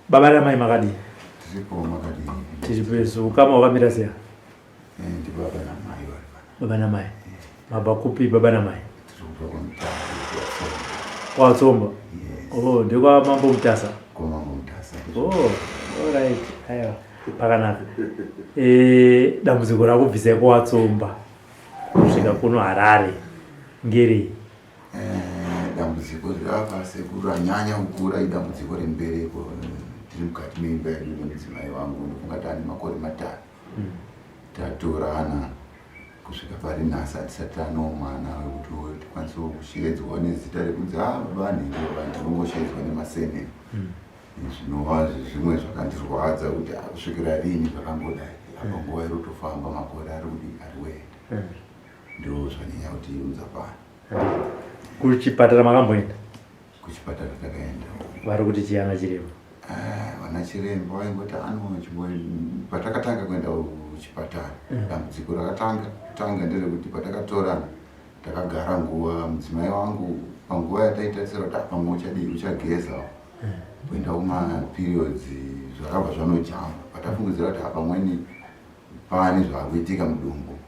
Baba namai makadii? Tiripo, makadii? Tiripo isu. Ukama hwakamira sei? Ndibaba namai vari pana. Baba namai. Mabva kupi baba namai? Tiri kubva kwaMutasa. KwaTsomba? Yes. Oh, ndekwa Mambo Mutasa. KwaMambo Mutasa. Oh, all right. Aiwa, pakanaka. Dambudziko rakubvisai kwaTsomba kusvika kuno Harare ngerei? Dambudziko rava sekuru ranyanya kukura idambudziko rembereko. Tiri mukati meimba yedu nemudzimai wangu, ndofunga taane makore 3 tatorana. Kusvika pari nhasi hatisati tanewo mwana wekuti tikwanisewo kushevedzwawo nezita rekunzi a baba vanhingi, baba. Ndinongosheedzwa nemaseneni, zvinova zvimwe zvakandirwadza kuti kusvikira rini zvakangodai apa? Nguva iri kutofamba, makore ari kudi ari kuenda. Ndo zvanyanya kuti unza pano. Kuchipatara makamboenda? Kuchipatara takaenda. Vari kuti chiyana chiremba? Vana chiremba vaingoti ano. Patakatanga kuenda kuchipatara, dambudziko rakatanga kutanga nderekuti patakatorana takagara nguva, mudzimai wangu panguva yataitarisira kuti pamwe uchadii, uchageza, kuenda kumaperiods, zvakabva zvanojamba. Patafungidzira kuti pamweni pane zvaakuitika mudumbu,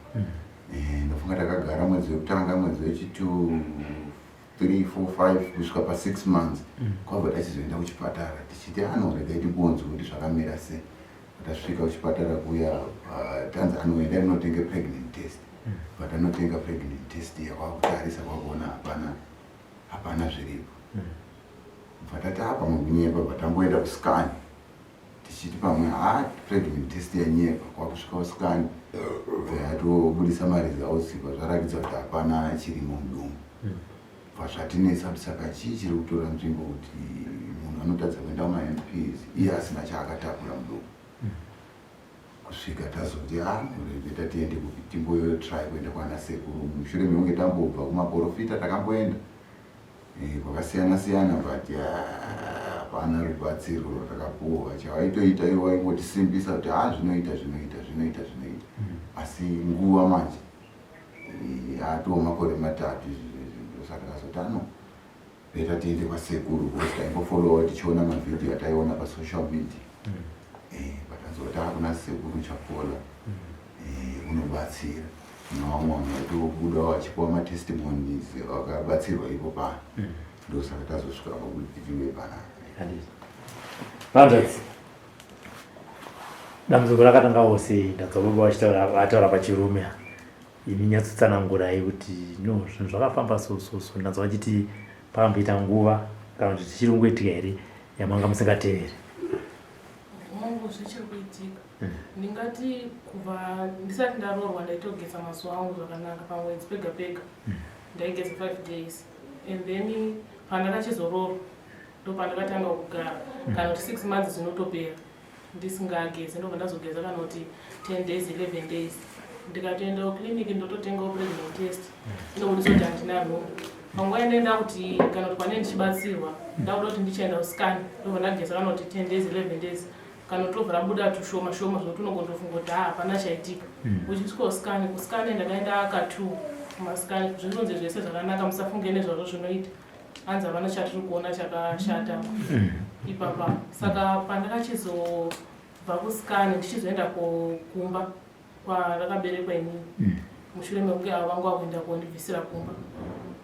ndofunga takagara mwedzi wekutanga, mwedzi wechi2, 3, 4, 5 kusvika pa6 months, kwabva tachizoenda kuchipatara tichiti anoregai tibonzwe kuti zvakamira sei. Tasvika kuchipatara kuya, tanzi anoenda rinotenga pregnant test. But anotenga pregnant test yakwakutarisa, kwakuona hapana, hapana zviripo. Bva tati apa mukunyepa. Bva tamboenda kuscan tichiti pamwe ha pregnant test yanyepa. Kwakusvika kuscan, bva yatobudisa maresults, bva zvarakidza kuti hapana chirimo mudumbu. Bva zvatinetsa kuti saka chii chiri kutora nzvimbo kuti munhu anotadza kuenda kumaMPs iye asina chaakatakura mudumbu? Kusvika tazoti a better tiende kupi, timbotry kuenda kwana sekuru, mushure mekunge tambobva kumaprofita. Takamboenda kwakasiyana siyana, but hapana rubatsiro rwatakapuwa. Chavaitoita ivo vaingotisimbisa kuti ha, zvinoita, zvinoita, zvinoita, zvinoita. Asi nguva manje atoo makore 3 izvi. Ndosaka takazoti ano better tiende kwasekuru, because taimbofollowa tichiona mavhidhiyo ataiona pasocial media. Patanzwa kuti akuna Sekuru Chapola unobatsira, nevamwe vanhu vaitobuda vachipiwa matestimonies vakabatsirwa ipo pano. Ndosaka tazosvika pakuti tive panapa. Hanzvadzi, dambudziko rakatangawo sei? Ndanzwa baba vachitaura, vataura pachirume. Imi nyatsotsanangurai kuti no, zvinhu zvakafamba so so so. Ndanzwa vachiti pakamboita nguva, kana kuti tichiri kungoitika here, yamanga musingateveri? Hongu, zvichiri kuitika. Ndingati kubva ndisati ndaroorwa ndaitogeza mazuva angu zvakanaka, pamwedzi pega pega ndaigeza 5 days, and then pandakachizoroorwa ndo pandakatanga kugara kana kuti 6 months dzinotopera ndisingagezi, ndobva ndazogeza kana kuti 10 days, 11 days. Ndikatoenda kuclinic ndototengawo pregnant test, inobudisa kuti handina nhumbu. Panguva yandaenda kuti kana kuti kwane ndichibatsirwa, ndakuda kuti ndichienda kuscan, ndobva ndageza kana kuti 10 days, 11 days, kana kuti tobva rabuda tushoma shoma zvokuti unogondofunga kuti ha, hapana chaitika. Uchisvika kuscan, kuscan ndakaenda ka2 kumascan, zvinonzi zvese zvakanaka, musafunge nezvazvo, zvinoita. Hanzi havana chatiri kuona chakashata ipapa. Saka pandakachizobva kuscan ndichizoenda kumba kwandakaberekwa inini, mushure mekunge avo vangu vakuenda kondibvisira kumba,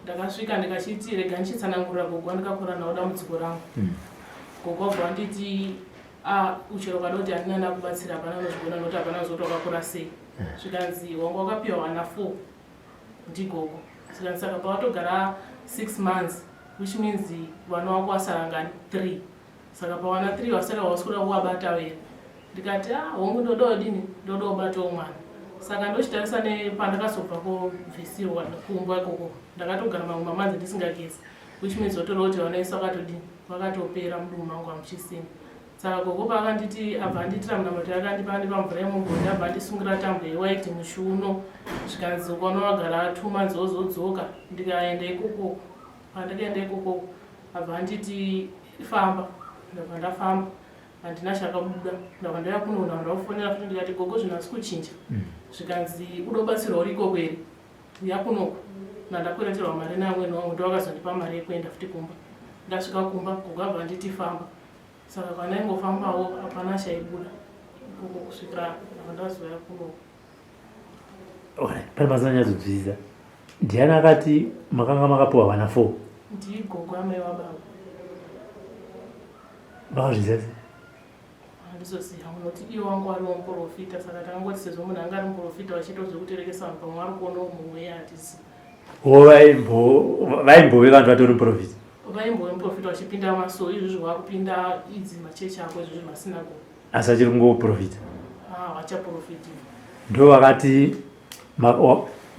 ndakasvika ndikachiti rega ndichitsanangurira gogo wandikakura nawo dambudziko rangu. Gogo wabva wanditi a uchero ukada kuti handina ndakubatsira, hapana unozvigona, nokuti hapana zoti wakakura sei. Zvikanzi wanga wakapiwa vana 4 ndigogo. Zvikanzi saka pawatogara 6 months, which means vana wako wasara ngani? 3. Saka pavana 3 vasara hausi kuda kuvabata here? Ndikati a hongu, ndoda dini, ndoda kubatawo mwana. Saka ndochitarisa nepandakazobva kobvisirwa kumba ikoko, ndakatogara mamwe mamonths ndisingagezi, which means watoreva kuti vana vesu vakatodini, vakatopera, mudumbu mangu hamuchisina. Saka gogo paakanditi, abva andiitira munamato, akandipa, andipa mvura yemugodhi, abva andisungira tambo yewhite muchiuno. Zvikanzi ukaona wagara 2 months wozodzoka. Ndikaenda ikoko. Pandakaenda ikoko abva anditi famba, ndabva ndafamba, handina chakabuda. Ndabva ndauya kuno, ndabva ndakufonera futi, ndikati gogo, zvinhu hasi kuchinja. Zvikanzi udobatsirwa uri ikoko here, uya kunoku. Nandakwereterwa mari neamweni wangu, ndo vakazondipa mari yekuenda futi kumba. Ndasvika kumba, gogo abva anditi famba. Saka pandaingofambawo hapana chaibuda ikoko kusvikira ndazouya kuno. Pane pasina nyatsonzwisisa. Ndiani akati makanga makapiwa vana 4? Ndigogo amai vababa. Vakazviziva sei? Handizoziva unoti iye wangu ari muprofita saka takangoti sezvo munhu anga ari muprofita vachiita zvekuterekesa vanhu pamwe vari kuonawo mumweya hatizivi. Wo vaimbove vanhu vatori muprofita? Vaimbove muprofita vachipinda masowe izvozvo vakupinda idzi machechi ako izvozvo masinagoge. Asi vachiri kungoprofita? Ah, vachaprofiti. Ndo vakati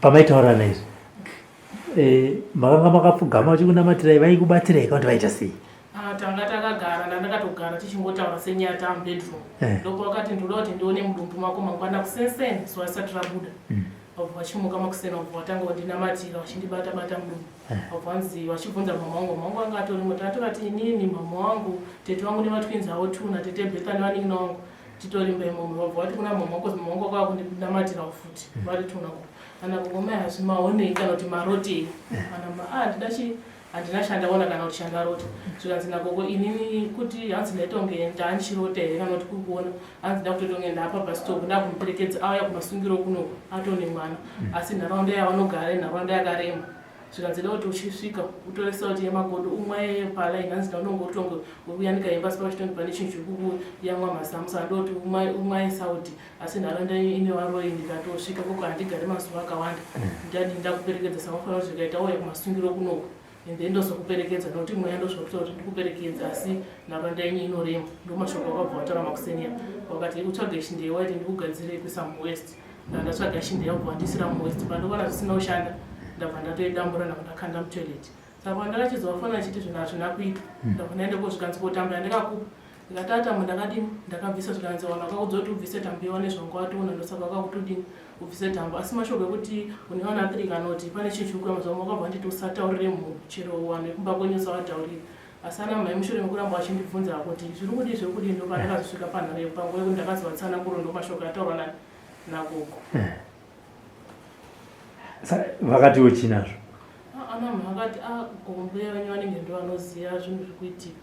pamaitaurana izvi eh, makanga makapfugama vachikunamatirai vaikubatsirai kana kuti vaita sei? Ah, tanga takagara ndandakatogara tichingotaura senyaya taamubedroom eh. Ndopavakati ndoda kuti ndione mudumbu mako mangwana kusenseni zuva risati rabuda. Vabva vachimuka makuseni vabva vatanga kundinamatira vachindibata bata mudumbu. Eh. Vabva vanzi vachibvunza mama wangu, mama wangu anga atorimo. Tatovati inini mama wangu, tete wangu nematwins avo two natete Betha nevanin'ina wangu titorimba imomo. Vabva vati kuna mama wangu, mama wangu akava kundinamatirawo futi. Vari tuna ku. Ana gogo mai hazvi maonei kana kuti marotei. Eh. Ana ma ah ndida chi handina chandaona kana kuti chandarota. Zvikanzi nagogo inini kuti hanzi ndaitonge ndandichirota here kana kuti kuri kuona hanzi ndakutotonge ndapa bus stop ndakumuperekedza auya kumasungiro kunoku atone mwana mm. asi nharaunda yavanogara inharaunda yakarema zvikanzi da kuti uchisvika utore sauti yemagodo umwaye palaini hanzi ndaunonge utonge urikuyanika imba asi pachitonge pane chinhu chiri kukuyamwa mazamu saka ndoti umwaye sauti asi nharaunda ine varoyi ndikatosvika koko handigari mazuva akawanda mm. ndadi ndakuperekedza saka ufanira kuti zvikaita auya kumasungiro kunoku and then ndozokuperekedza nokuti mweya ndozvakuita kuti ndikuperekedza asi nharaunda yenyu inorema ndomashoko akabva wataura makuseni wakati utsvage shindeya waiti ndikugadzire kuisa muwest ndandatsvaga shindeya ubva wandisira muwest pandokwana zvisina kushanda ndabva ndatoidambura ndabva ndakanda mutoilet saka pandakachizovafona achiti zvinhu hazvina kuita hmm. ndabva ndaenda kozvikanzi kotamba yandikakupa ndikati atambo ndakadini ndakabvisa zvikanzi vanhu vakaudza kuti ubvise tambo iwane zvanga watoona ndosaka vakakuti udini ubvise tambo asi mashoko ekuti une vana three kana kuti pane chinhu chiri kuuya mazuva wakabva wanditi usataurire munhu chero vanhu vekumba kwenyu usavataurire asi ana mhai mushure mekuramba vachindibvunza kuti zviri kudii zviri kudii ndopandakazosvika panhare panguva yekuti ndakazovatsananguro ndo mashoko ataurwa nagogo eh. Vakatiwo chinazvo ana mhai vakati ah, gogo mbuya venyu vanenge ndo vanoziva zvinhu zviri kuitika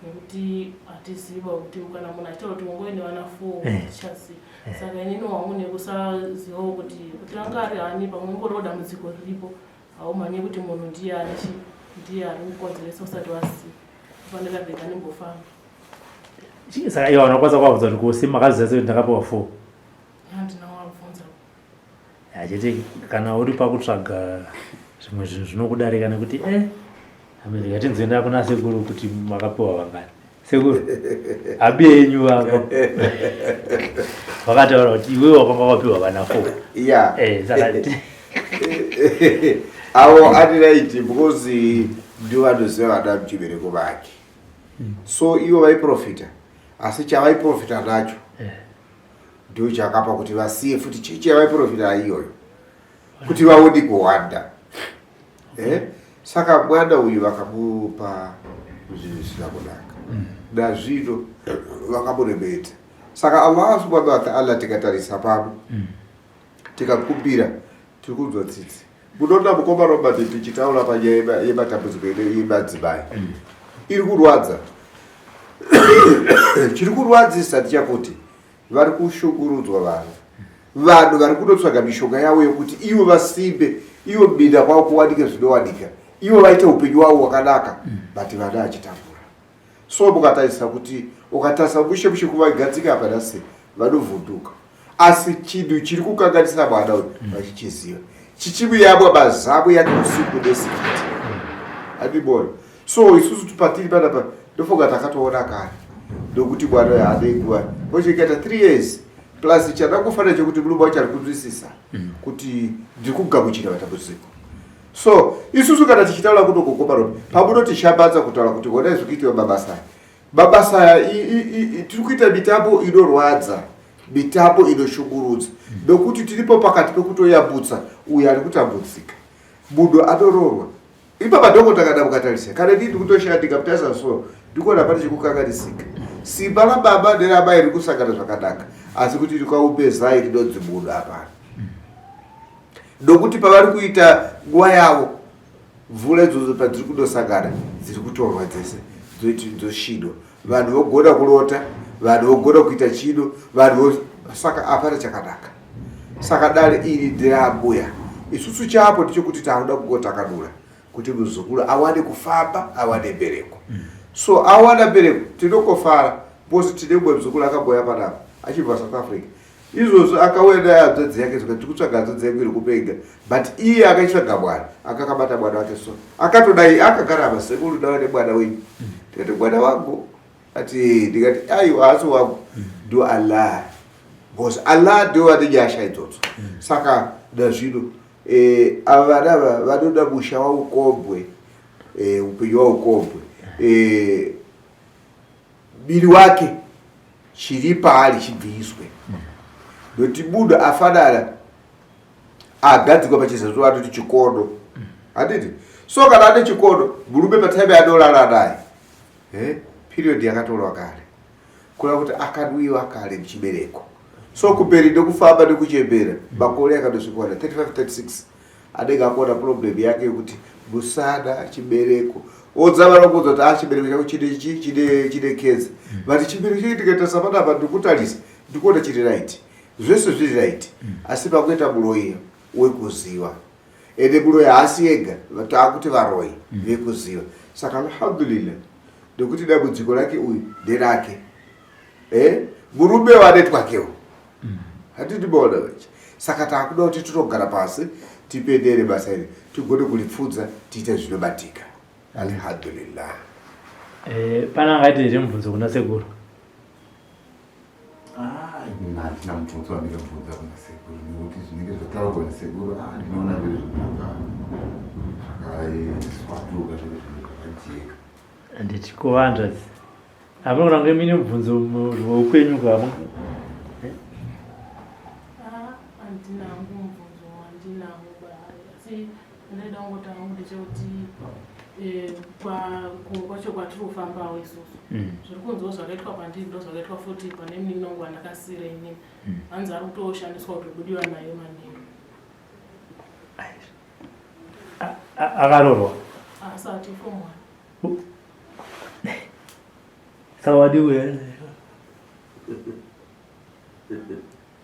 nekuti hatiziva kuti kana munhu achitaura kuti wangove nevana four eh. tichaziva eh. saka inini wangu nekusazivawo kuti kuti anga ari hani pamwe ingoriwo dambudziko riripo haumhanye kuti munhu ndiye ari chi ndiye ari kukonzeresa usati waziva kufanira rega ndimbofamba saka ivo vanokwanisa kuvabvunza kuti kosi makaziva sei kuti ndakapiwa four handina wabvunza Chete kana uri pakutsvaga zvimwe zvinhu zvinokudarika nekuti e eh, amerika tinzoenda kuna sekuru kuti makapiwa vangani sekuru abi yenyu vako vakataura kuti iwewe wakanga wapiwa vana fo ya eh, saka avo ari right because ndivo vanoziva vana muchibereko vake so ivo vaiprofita asi chavaiprofita nacho eh. Ndiyo chakapa kuti vasiye futi chechi yavaiprofita iyoyo kuti vaone kuwanda eh? Saka mwana uyu vakamupa zvinhu zvisina kunaka mm. nazvino vakamuremedza. Saka Allah subhanahu wa ta'ala tikatarisa pano mm. tikakumbira tiri kunzwa tsitsi. Munoona mukoma Robert tichitaura panyaya yematambudziko yemadzimai mm. iri kurwadza chiri kurwadzisa ndichakuti vari kushungurudzwa vanhu vanhu vari kunotsvaga mishonga yavo yokuti ivo vasimbe ivo minda kwavo kuwanike zvinowanika ivo vaite upenyu wavo wakanaka mm. but vana achitambura so mukatarisa kuti ukatarisa mushe mushe kuvagadzika apa nasi vanovhunduka asi chinhu chiri kukanganisa mwana uyu mm. vachichiziva chichimuyamwa mazamu yake usiku nesikati mm. andibona so isusu patiri panapa ndofunga takatoona kare ndokuti mwana uyu haane nguva ochikaita 3 years plus chada kufanira chekuti murume wacho ari kunzwisisa mm. kuti ndiri kugamuchira matambudziko so isusu kana tichitaura kuno kukomaroni pamunotishambadza kutaura kuti honai zviri kuitiwa mabasa aya mabasa aya tiri kuita mitambo inorwadza mitambo inoshungurudza nokuti tiripo pakati pekutoyambutsa uyo ari kutambudzika munhu anoroorwa Ipa madhokota kana mukatarisa kana inini ndikutoshaya ndikamutarisa so ndikuona pane chikukanganisika. Simba rababa neramai riri kusangana zvakanaka asi kuti rikaumbe zai rinonzi munhu hapana. Nokuti pavari kuita nguva yavo mvura idzodzo padziri kundosangana dziri kutorwa dzese dzoshinwa. Vanhu vogona kurota, vanhu vogona kuita chino, vanhu saka hapana chakanaka. Saka dare iri nderaambuya. Isusu chapo ndechekuti takuda kungotakanura kuti muzukuru awane kufamba, awane mbereko. So awana mbereko tinongofara because tine mumwe muzukuru akamboya panapa achibva South Africa. Izvozvo akauya naye hanzvadzi yake zvikati tikutsvaga hanzvadzi yangu iri kupenga but iye akaitsvaga mwana akakabata mwana wake so akatodai akagara apa sekuru ndava nemwana wenyu ndikati mwana wangu ati ndikati aiwa haasi wangu ndo Allah because Allah ndo vane nyasha idzodzo saka nazvino eh, ava vana ava vanoda musha waukombwe eh, upenyu waukombwe eh, miri wake chiri paari chibviswe noti munhu afanana agadzikwa pachizato atoti chikono handiti so kana ane chikono murume patime anorara naye eh, period yakatorwa kare kureva kuti akanwiwa kare muchibereko so kumberi nekufamba nekuchembera makore akatosvikwana 35 36 anenge akuona problem yake yekuti musana chibereko odza vanokuudza kuti ah chibereko chako chine chi chine chine cancer mm. but chibereko chake tikaita sapanapa ndikutarisa ndikuona chiri right zvese zviri right mm. asi pakuita muroyi wekuziva ende muroyi haasi ega taakuti varoyi mm. vekuziva saka alhamdulillah nekuti dambudziko rake uyu nderake eh murume wanetwakewo mm. hatidi bona vachi saka takuda kuti tinogara pasi tipendere basa iri tigone kuripfudza tiite zvinobatika alhamdulillah eh, pana angaite here mubvunzo kuna sekuru ah, handina mubvunzo wandingabvunza kuna sekuru nekuti zvinenge zvataurwa nesekuru ah, ndinoona zviri zvinhu zvakaiswatuka zviri zvinhu zvakajeka handiti ko hanzvadzi Hamuna kunge mine mubvunzo weupenyu kama. Ah, handina hangu mubvunzo wandinawo asi ndaida kungoti hangu ndechekuti eh, kwacho kwatiri kufambawo isusu mm. zviri kunziwo zvakaitwa kwandiri ndo zvakaitwa futi pane munin'ina wangu wandakasiira inini mm. hanzi ari kutoshandiswa kutobudiwa naye manheru akarorwa asati form one Saka wadii uya?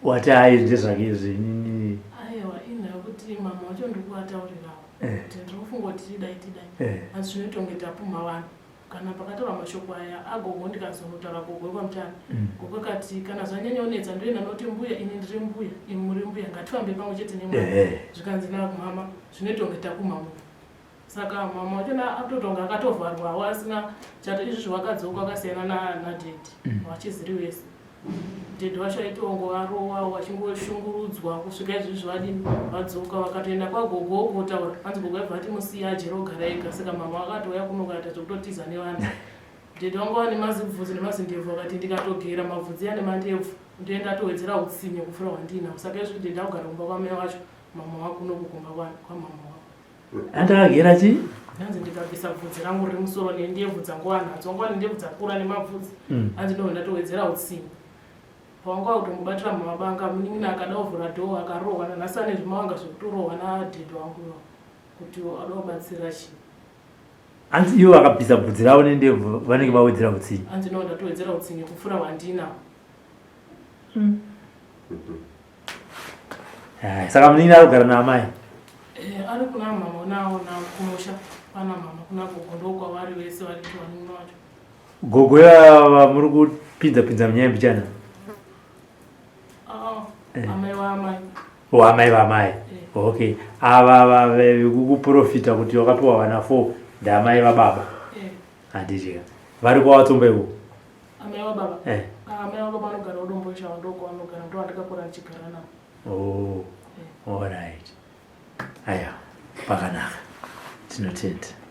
Wati hayi ndezvake izvi inini. Aiwa inhau kuti mama wacho ndiri kuvataurirawo eh. kuti ndiri kufunga kuti tidai tidai eh. asi zvinoita kunge tapumha vanhu kana pakataurwa mashoko aya agogo ndikazonotaura gogo wekwamutana mm. gogo akati kana zvanyanya kunetsa ndoenda noti mbuya ini ndiri mbuya imi muri mbuya ngatifambe pamwe chete nemwana eh. zvikanzi nakumama zvinoita kunge tapumha munhu Saka mama wacho akutotonga akatovharwawo asina chato izvizvi wakadzoka wakasiyana nadaddy mm. vachiziri vese daddy wacho aitongo varowawo vachingoshungurudzwa kusvika izvizvi vadini vadzoka vakatoenda kwagogo kotaura hanzi gogo aibva ati musiya ajere ogara ega saka mama vakatouya kuno kaita zvekutotiza nevana daddy vangu vane mazibvudzi nemazindebvu akati ndikatogera mabvudzi ane mandebvu ndoenda atowedzera utsinye kupfuura hwandinawo saka izvi daddy akugara kumba kwamai wacho mama wakuno kukumba kwamama wako Andakagera chi? Hanzi ndikabvisa bvudzi rangu riri musoro nendebvu dzangu nadzo nguva nendebvu dzakura nemabvudzi mm. hanzi ndobva ndatowedzera utsinye pawanga wakutombobatira mumabanga munin'ina akada kuvhura dhoo akarohwa nanhasi ane zvimawanga zvekutorohwa nadhedhi wangu iwa kuti ada kubatsira chii hanzi ivo vakabvisa bvudzi ravo nendebvu vanenge vawedzera utsinye hanzi ndobva ndatowedzera utsinye kupfuura hwandinawo mm. Eh, saka munin'ina ari kugara naamai? Eh, ari kuna mama nawo na kumusha pana mama kuna gogo ndokwavari vese vari vanin'ina vacho. Gogo yava muri kupinza pinza munyaya mbichana? Ah, eh. Amai vaamai. Oh, amai vaamai. Eh. Okay. Ava vekukuprofita kuti wakapiwa vana 4 ndaamai vababa. Eh. Handiti ka. Vari kwawatsomba ikoko? Amai vababa? Eh. Ah, amai vababa vanogara kuDomboshava ndokwavanogara ndovandakakura ndichigara navo. Oh. Eh. All right. Aya, pakanaka. Tinotenda.